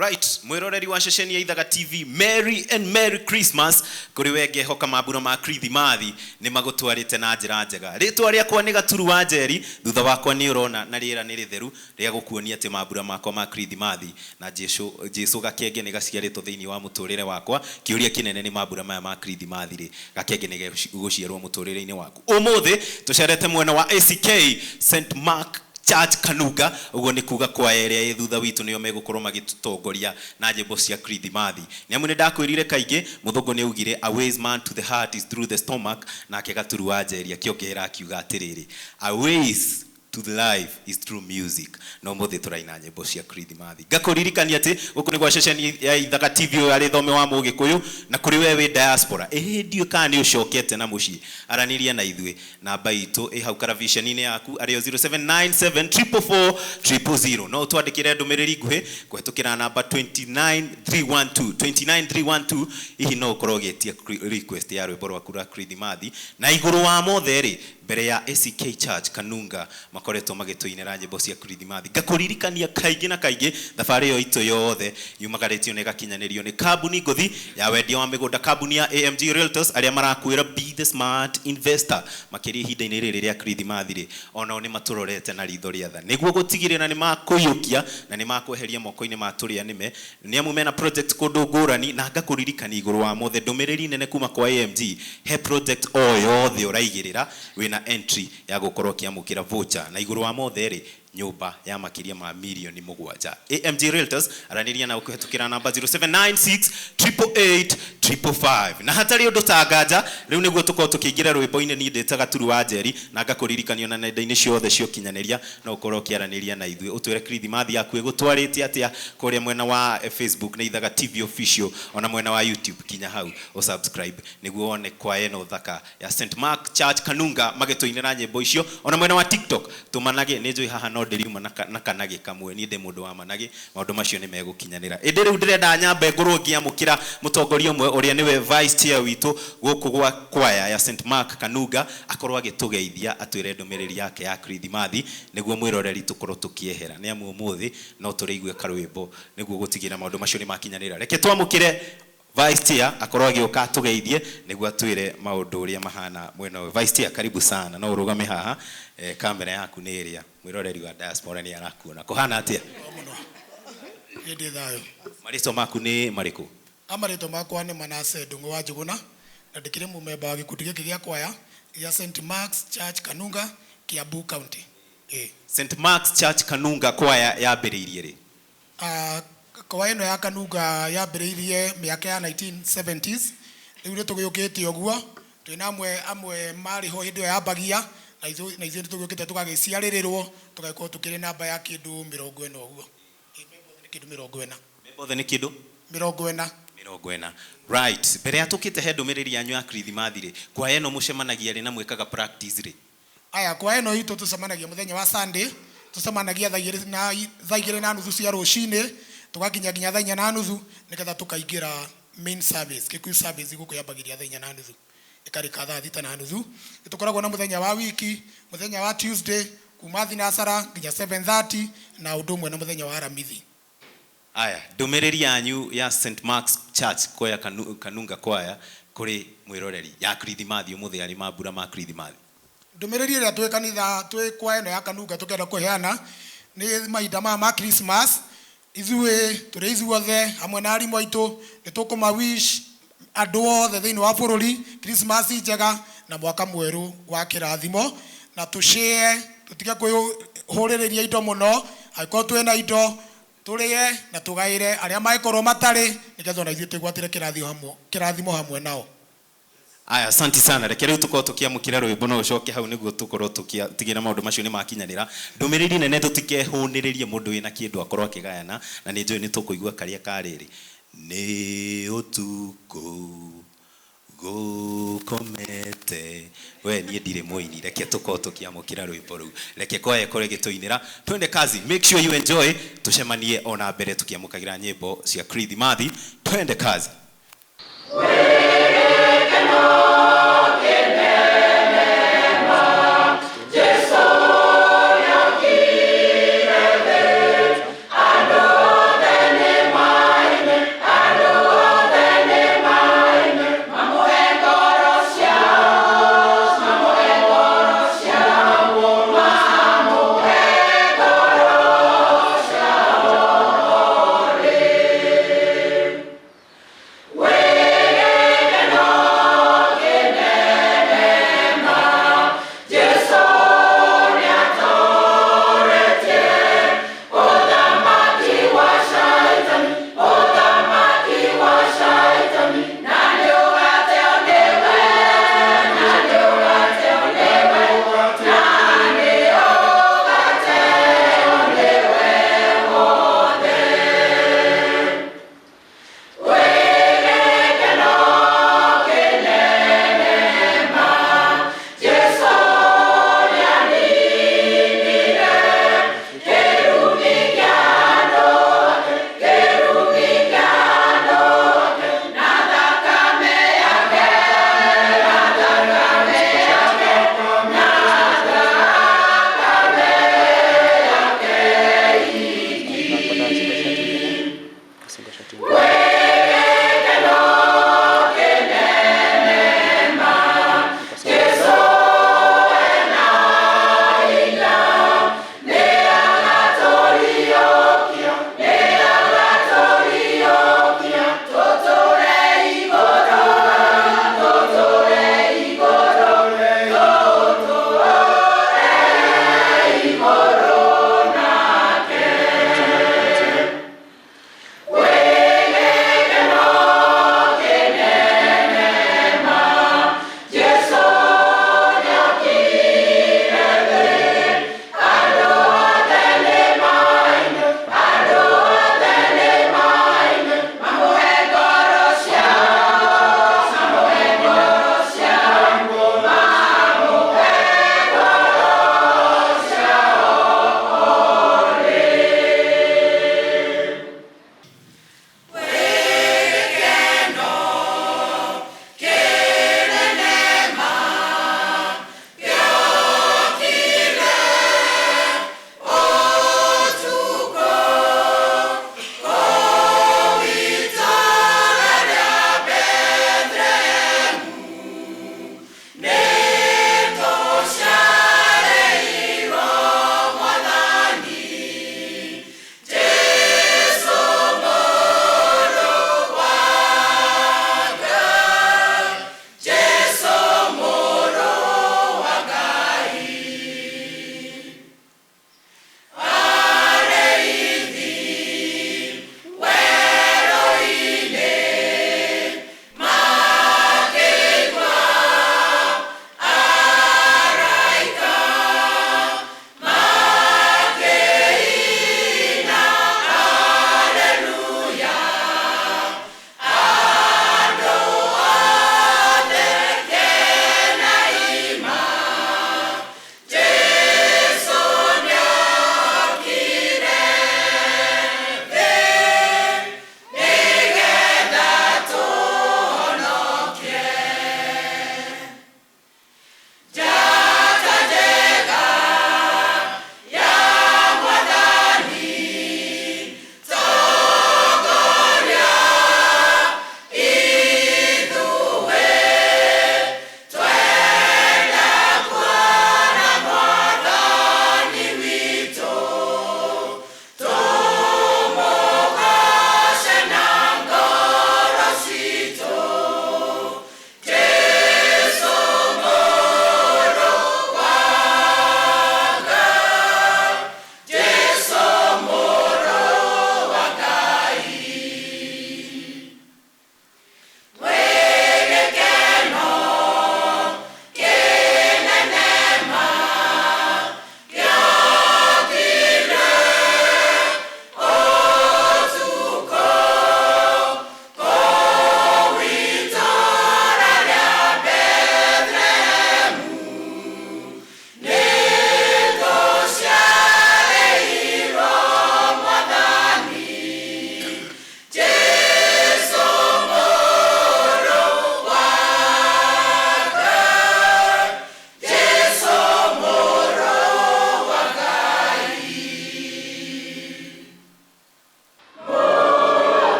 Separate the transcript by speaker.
Speaker 1: Right, mwiroreri wa ceceni ya Ithaga TV, Merry and Merry Christmas kuri we. Ngehoka mambura ma Krithimathi nĩ magũtwarĩte na njĩra njega. Rĩtwa rĩakwa nĩ Gaturu wa Njeri. Thutha wakwa nĩ ũrona na rĩera nĩ rĩtheru rĩa gũkuonia atĩ mambura makwa ma Krithimathi na Jesu gakenge nĩ gaciarĩtwo thĩinĩ wa mũtũrĩre wakwa. Kĩũria kĩnene nĩ mambura maya ma Krithimathi rĩ, gakenge nĩ gũciarwo mũtũrĩre-inĩ waku? Ũmũthĩ tũcerete mwena wa ACK St Mark Church Kanunga. Ũguo nĩ kuga kwaya ĩrĩa ĩ thutha witũ nĩo megũkorwo magĩtũtongoria na nyĩmbo cia Krithimathi. Nĩ amu nĩ ndakwĩrire kaingĩ, mũthũngũ nĩ augire, "A ways man to the heart is through the stomach." Nake Gaturu wa Njeri akĩongerera akiuga atĩrĩrĩ, "A ways to the life is through music." No mũthĩ tũraina nyĩmbo cia Krithimathi. Ngakũririkania atĩ gũkũ nĩ gwa ceceni ya Ithaga TV ũyũ arĩ thome wa Mũgĩkũyũ. Na kũrĩ we wĩ diaspora, ĩhĩ ndiũĩ kana nĩ ũcokete na mũciĩ, aranĩria na ithuĩ. Namba itũ ĩ hau karaviceni-inĩ yaku, arĩyo 0797 444 000. No ũtwandĩkĩre ndũmĩrĩri nguhĩ kũhetũkĩra namba 29312, 29312. Hihi no ũkorwo ũgĩtia request ya rwĩmbo rwaku rwa Krithimathi. Na igũrũ wa mothe rĩ, mbere ya ACK Church Kanunga makoretwo magĩtũinĩra nyĩmbo cia Krithimathi, ngakũririkania kaingĩ na kaingĩ, thabarĩ ĩyo itũ yothe yumagarĩtio na ĩgakinyanĩrio nĩ kambuni ngũthi ya wendia wa mĩgũnda, kambuni ya AMG Realtors, arĩa marakwĩra, "Be the smart investor." Makĩria ihinda-inĩ rĩrĩ rĩa Krithimathi rĩ, onao nĩ matũrorete na ritho rĩa tha nĩguo gũtigĩrĩra nĩ makũiyũkia na nĩ makweheria moko-inĩ ma tũrĩa nĩme, nĩ amu mena project kũndũ ngũrani. Na ngakũririkania igũrũ wa mothe, ndũmĩrĩri nene kuma kwa AMG, he project o yothe ũraigĩrĩra, wĩna entry ya gũkorwo ũkĩamũkĩra voucher, na igũrũ wa mothe rĩ, nyũmba ya makĩria ma mirioni 7. AMG Realtors, aranĩria nao kũhetũkĩra namba 0796 888 555. Na hatarĩ ũndũ tanganja, rĩu nĩguo tũkorwo tũkĩingĩra rwĩmbo-inĩ. Niĩ ndĩta Gaturu wa Njeri, na ngakũririkania na nenda-inĩ ciothe cia ũkinyanĩria no ũkorwo ũkĩaranĩria na ithuĩ, ũtwĩre Krithimathi yaku ĩgũtwarĩte atĩa. Kũrĩa mwena wa Facebook nĩ Ithaga TV Official, ona mwena wa YouTube kinya hau ũsubscribe nĩguo wone kwaya ĩno thaka ya St Mark Church Kanunga magĩtũinĩra nyĩmbo icio. Ona mwena wa TikTok tũmanage, nĩ njũĩ haha no ndĩriuma na kanagĩ kamwe. Niĩ ndĩ mũndũ wa managĩ, maũndũ macio nĩ megũkinyanĩra. Ĩndĩ rĩu ndĩrenda nyambe ngorwo ngĩamũkĩra mũtongoria ũmwe ũrĩa nĩwe vice chair witũ gũkũ gwa kwaya ya St Mark Kanunga, akorwo agĩtũgeithia, atwĩre ndũmĩrĩri yake ya Krithimathi nĩguo mwĩroreri tũkorwo tũkĩehera, nĩ amu ũmũthĩ no tũrĩigue karwĩmbo nĩguo gũtigĩrĩra maũndũ macio nĩ makinyanĩra. Reke twamũkĩre vice chair akorwo agĩũka atũgeithie nĩguo atwĩre maũndũ ũrĩa mahana mwena ũyũ. Vice chair, karibu sana. No ũrũgame haha, kamera yaku nĩ ĩrĩa, mwĩroreri wa diaspora nĩ arakuona. Kũhana atĩa?
Speaker 2: Mũno, hĩndĩ thayũ.
Speaker 1: Marĩtwa maku nĩ marĩkũ?
Speaker 2: Amarĩtwa makwa nĩ Manase Ndung'u wa Njũgũna, na ndĩkĩrĩ mũmemba wa gĩkundi gĩkĩ gĩa kwaya gĩa St Mark's Church Kanunga, Kiambu County, ĩ.
Speaker 1: St Mark's Church Kanunga kwaya yambĩrĩirie rĩ?
Speaker 2: Ah, kwaya ĩno ya Kanunga yambĩrĩirie mĩaka ya 1970s. Rĩu nĩ tũgĩũkĩte ũguo twĩna amwe marĩ ho hĩndĩ ĩyo yambagia, na ithuĩ nĩ tũgĩũkĩte tũgagĩciarĩrĩrwo, tũgagĩkorwo tũkĩrĩ namba ya kĩndũ 40 ũguo. Ĩ, memba othe nĩ kĩndũ 40.
Speaker 1: Memba othe nĩ kĩndũ
Speaker 2: 40.
Speaker 1: 40, right. Mbere ya tũkĩte he ndũmĩrĩri yanyu ya Krithimathi rĩ, kwaya ĩno mũcemanagia rĩ na mwĩkaga practice rĩ?
Speaker 2: Aya, kwa ĩno itũ tũcemanagia mũthenya wa Sunday. Tũcemanagia thaa 2:30 cia rũcinĩ, tũgakinya nginya thaa 4:30, nĩgetha tũkaingĩra main service. Gĩkuyu service gũkũ yambagĩria thaa 4:30, ĩkarĩka thaa 6:30. Nĩ tũkoragwo na mũthenya wa wiki, mũthenya wa Tuesday kuma thinacara nginya 7:30, na ũndũ ũmwe na mũthenya wa Aramithi.
Speaker 1: Aya, ndũmĩrĩri yanyu ya St Mark's Church kwaya Kanunga kwaya kũrĩ mwĩroreri ya Krithimathi ũmũthĩ arĩ mambura ma Krithimathi?
Speaker 2: Ndũmĩrĩri ĩrĩa twĩ kanitha, twĩ kwa ĩno ya Kanunga, tũkĩenda kũheana nĩ mahinda maya ma Christmas, ithuĩ tũrĩ ithuothe hamwe na arimũ aitũ nĩ tũkũma wish andũ othe thĩinĩ wa bũrũri Christmas njega na mwaka mwerũ wa kĩrathimo, na tũshare, tũtige kwĩhũrĩrĩria indo mũno. Angĩkorwo twĩna indo, tũrĩe na tũgaĩre arĩa mangĩkorwo matarĩ, nĩgetha ona ithuĩ twĩgwatĩre kĩrathimo hamwe nao.
Speaker 1: Aya, asante sana. Reke rĩu tũkorwo tũkĩamũkĩra rwĩmbo, no ũcoke hau nĩguo tũkorwo tũkĩtigĩra maũndũ macio nĩ makinyanĩra. Ndũmĩrĩri nene, tũtikehũnĩrĩrie, mũndũ wĩna kĩndũ akorwo akĩgayana, na nĩ njũĩ nĩ tũkũigua karĩa karĩrĩ nĩ ũtukũ gũkomete we. Niĩ ndirĩ mũini. Reke tũkorwo tũkĩamũkĩra rwĩmbo rũu, reke kwaya ĩkorwo ĩgĩtũinĩra. Twende kazi, make sure you enjoy. Tũcemanie ona mbere tũkĩamũkagĩra nyĩmbo cia Krithimathi. Twende kazi.
Speaker 3: Wĩrĩkeno.